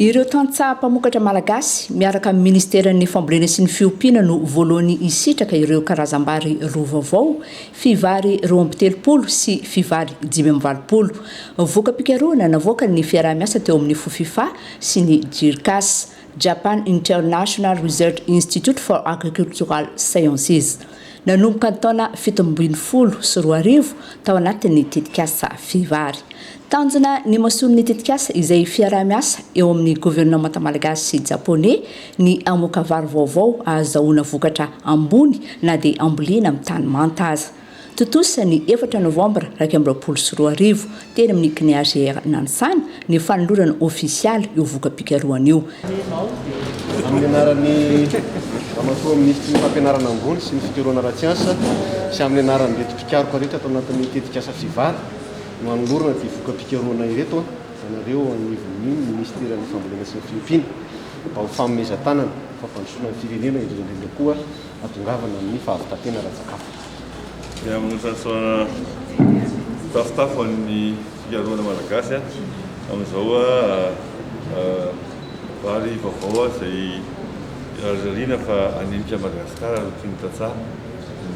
Ireo tantsaha mpamokatra malagasy miaraka amin'ny ministeran'ny fambolena sy ny fiompiana no voalohany hisitraka ireo karazam-bary roa vaovao, fivary 32 sy fivary 85. Voka-pikarohana navoakan'ny fiaraha-miasa teo amin'ny Fofifa sy ny Jircas, Japan International Research Institute for Agricultural Sciences. Nanomboka ny taona 2017 tao anatin'ny tetikasa Fivary. Tanjona ny masoan'ny tetikasa izay fiaraha-miasa eo amin'ny governemanta malagasy sy japoney ny hamoaka vary vaovao ahazahoana vokatra ambony na dia ambolena amin'ny tany manta aza. Tontosa ny efatra novambra 2021, teny amin'ny CNEAGR Nanisana, ny fanolorana ofisialy io voka-pikarohana io. Amin'ny anaran'ny Ramatoa Minisitry ny Fampianarana Ambony sy ny Fikarohana ara-tsiansa sy amin'ny anaran'ireto mpikaroka rehetra ato anatin'ny tetikasa Fivary no anolorana ity voka-pikarohana ireto anareo anivon'ny Minisiteran'ny Fambolena sy ny Fiompiana mba ho fanomezan-tanana ho fampandrosoana ny firenena indrindra indrindra koa hahatongavana amin'ny fahavitantena ara-tsakafo. Dia manolotra tafotafo an'ny fikarohana malagasy amin'izao vary vaovao izay azo fa hanenika an'i Madagasikara ary ho tian'ny tantsaha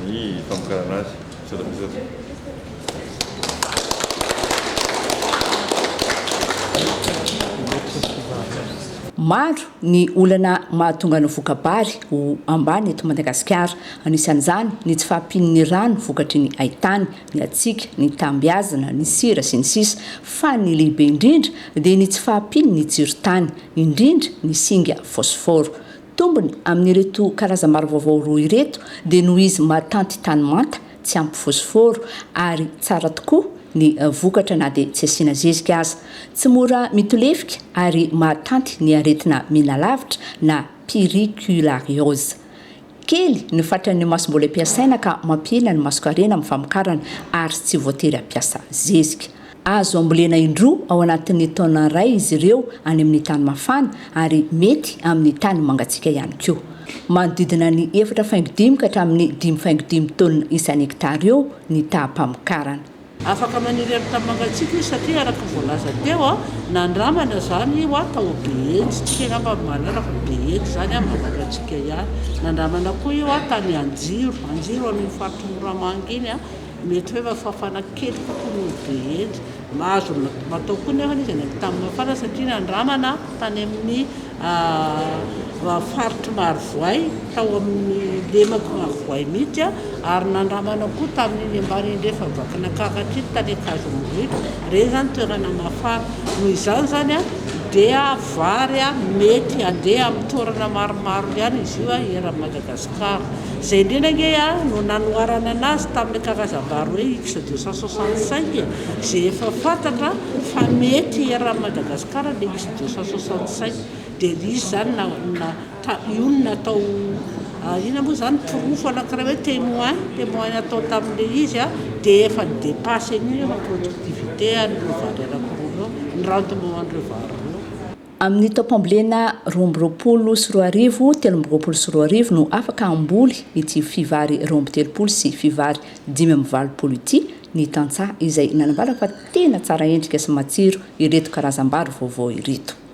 ny famokarana azy. Misaotra betsaka. Maro ny olana mahatonga ny voka-bary ho ambany eto Madagasikara. Anisan'izany ny tsy fahampian'ny rano vokatry ny haintany, ny hatsiaka, ny tambiazana, ny sira, sy ny sisa Fa ny lehibe indrindra dia ny tsy fahampian'ny tsiron-tany, indrindra ny singa fôsfôro. Tombony amin'ireto karazam-bary vaovao roa ireto dia noho izy mahatanty tany manta, tsy ampy fôsfôro ary tsara tokoa ny vokatra na dia tsy asiana zezika aza. Tsy mora mitolefika ary mahatanty ny aretina minalavitra na pyriculariose. Kely ny fatran'ny masomboly ampiasaina ka mampihena ny masonkarena amin'ny famokarana ary tsy voatery hampiasa zezika. Azo ambolena indroa ao anatin'ny taona iray izy ireo any amin'ny tany mafana ary mety amin'ny tany mangatsiaka ihany koa. Manodidina ny efatra faingo dimy ka hatramin'ny dimy faingo dimy taonina isan'hektara eo ny taham-pamokarana. Afaka maniry amin'ny tany mangatsiaka izy satria araka ny voalaza teo, nandramana izany io tao Behenjy, tsika angamba no mahalala fa Behenjy izany mangatsiaka ihany. Nandramana koa io tany Anjiro, Anjiro amin'iny faritr'i Moramanga iny. Mety hoe mafafana kely kokoa noho ny Behenjy. Azo atao koa nefa izy any amin'ny tany mafana satria nandramana tany amin'ny faritr'i Marovoay, tao amin'ny lemak'i Marovoay mihitsy ary nandramana koa tamin'iny ambany andrefan'i Vakinankaratra iny tany Ankazomborika. Ireny izany toerana mafana. Noho izany izany dia vary mety handeha amin'ny toerana maromaro ihany izy io eran'i Madagasikara. Izay indrindra ange no nanoharana anazy tamin'ilay karazam-bary hoe X 265 e, izay efa fantatra fa mety eran'i Madagasikara ilay X 265. Dia izy izany na, na, ta, io no natao, inona moa izany, porofo anankiray hoe témoin, témoin natao tamin'ilay izy dia efa ni-depasser an'io nefa productivité an'ireo vary anankiroa ireo, ny rendement an'ireo vary ireo. Amin'ny taom-pambolena 2022, 2023 no afaka hamboly ity fivary 32 sy fivary 85 ity ny tantsaha izay nanambara fa tena tsara endrika sy matsiro ireto karazam-bary vaovao ireto.